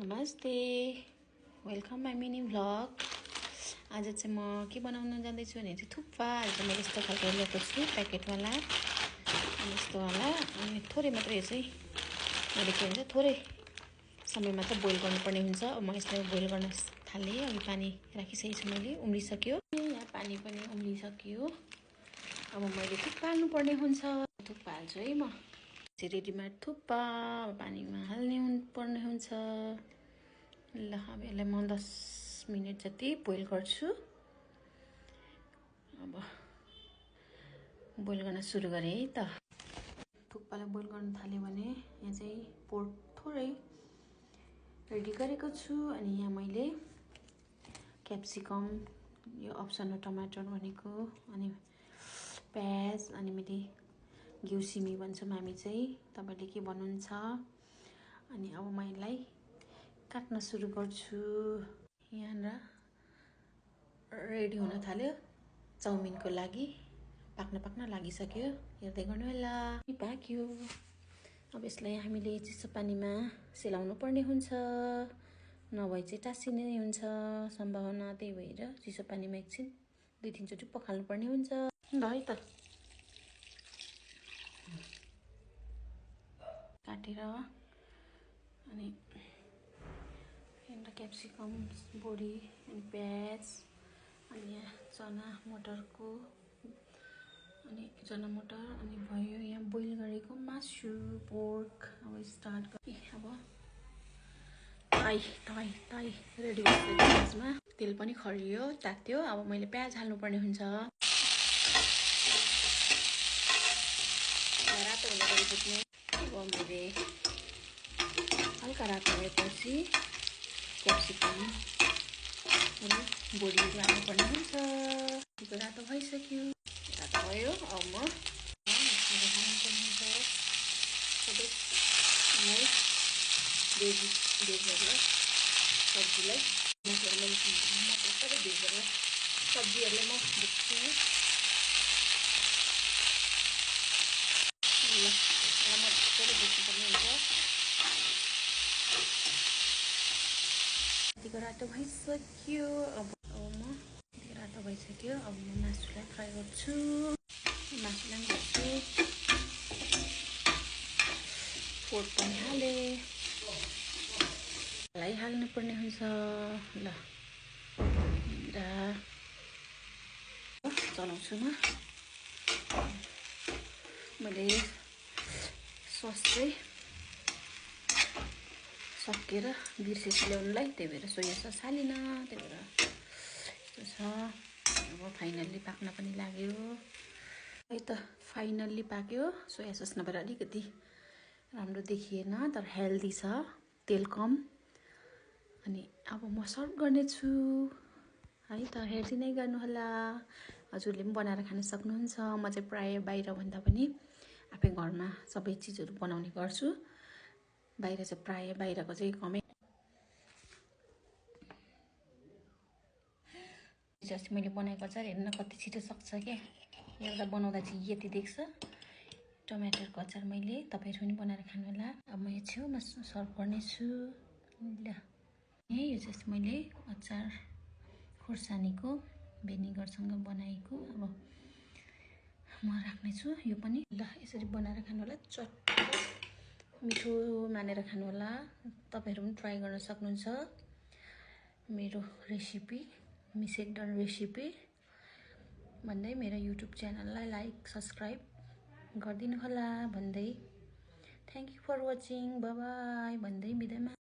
नमस्ते, welcome my mini vlog. आज चाहिँ म के बनाउन जाँदैछु भने चाहिँ थुक्पा। आज मैले यस्तो खालको ल्याएको छु प्याकेटवाला, अनि यस्तोवाला। अनि थोरै मात्रै यो चाहिँ मैले के भन्छ थोरै समयमा चाहिँ बोइल गर्नुपर्ने हुन्छ। म यसलाई बोइल गर्न थालेँ। अघि पानी राखिसकेको छु मैले, उम्लिसक्यो। यहाँ पानी पनि उम्लिसक्यो। अब मैले थुक्पा हाल्नुपर्ने हुन्छ। थुक्पा हाल्छु है म। रेडीमेड थुक्पा पानीमा हाल्ने पर्ने हुन्छ। ल अब यसलाई म 10 मिनट जति बोइल गर्छु। अब बोइल गर्न सुरु गरेँ है त। थुक्पालाई बोइल गर्न थाल्यो भने यहाँ चाहिँ पोर्क थोरै रेडी गरेको छु। अनि यहाँ मैले क्याप्सिकम, यो अप्सनल टमाटर भनेको, अनि प्याज, अनि मैले घिउ सिमी भन्छौँ हामी चाहिँ, तपाईँले के भन्नुहुन्छ। अनि अब म यसलाई काट्न सुरु गर्छु। यहाँ रेडी हुन थाल्यो चाउमिनको लागि। पाक्न लागिसक्यो, हेर्दै गर्नु होला। पाक्यो। अब यसलाई हामीले चिसो पानीमा सेलाउनु पर्ने हुन्छ, नभए चाहिँ टाँसिने हुन्छ सम्भावना। त्यही भएर चिसो पानीमा एकछिन 2-3 चोटि पखाल्नु पर्ने हुन्छ। ल है त काटेर, अनि यहाँ क्याप्सिकम बोडी, अनि प्याज, अनि यहाँ चना मटरको, अनि चना मटर, अनि भयो यहाँ बोइल गरेको मासु पोर्क। अब स्टार्ट गरेँ। अब ताई रेडी भइसक्यो। प्याजमा तेल पनि खरियो, तात्यो। अब मैले प्याज हाल्नुपर्ने हुन्छ। रातो हुने गरी भुट्ने। अब मैले हल्का रातो भएपछि क्याप्सिकम अनि बोडीहरू हाल्नुपर्ने हुन्छ। त्यो रातो भइसक्यो, रातो भयो। अब म हाल्नुपर्ने हुन्छ सबै भेजहरूलाई, सब्जीलाई, मटरलाई सबै भेजहरूलाई, सब्जीहरूलाई म भुट्छु। मजाले भुट्नुपर्ने हुन्छ। यतिको रातो भइसक्यो। अब म रातो भइसक्यो। अब म मासुलाई फ्राई गर्छु। मासुलाई भुट्छु। पोर्क पनि हालेँ। हाल्नुपर्ने हुन्छ। ल चलाउँछु म। मैले सस चाहिँ सकेर बिर्सेछु ल्याउनुलाई, त्यही भएर सोया सस हालिनँ। त्यही भएर यस्तो छ। अब फाइनल्ली पाक्न पनि लाग्यो है त। फाइनल्ली पाक्यो। सोया सस नभएर अलिकति राम्रो देखिएन, तर हेल्दी छ, तेल कम। अनि अब म सर्भ गर्नेछु है त। हेर्दै नै गर्नुहोला। हजुरले पनि बनाएर खान सक्नुहुन्छ। म चाहिँ प्रायः बाहिरभन्दा पनि आफै घरमा सबै चिजहरू बनाउने गर्छु। बाहिर चाहिँ प्रायः बाहिरको चाहिँ कमै। जस्तै मैले बनाएको अचार हेर्न कति छिटो सक्छ क्या। एउटा बनाउँदा चाहिँ यति देख्छ। टमाटरको अचार मैले, तपाईँहरू पनि बनाएर खानु होला। अब म यो छेउमा सर्भ गर्नेछु। ल यो चाहिँ मैले अचार खोर्सानीको भेनिगरसँग बनाएको। अब म राख्नेछु यो पनि। ल यसरी बनाएर खानु होला। मिठो मानेर खानु होला। तपाईँहरू पनि ट्राई गर्न सक्नुहुन्छ। मेरो रेसिपी मिस एकदम रेसिपी भन्दै मेरो युट्युब च्यानललाई लाइक सब्सक्राइब गरिदिनु होला भन्दै, thank you for watching, bye bye भन्दै बिदामा।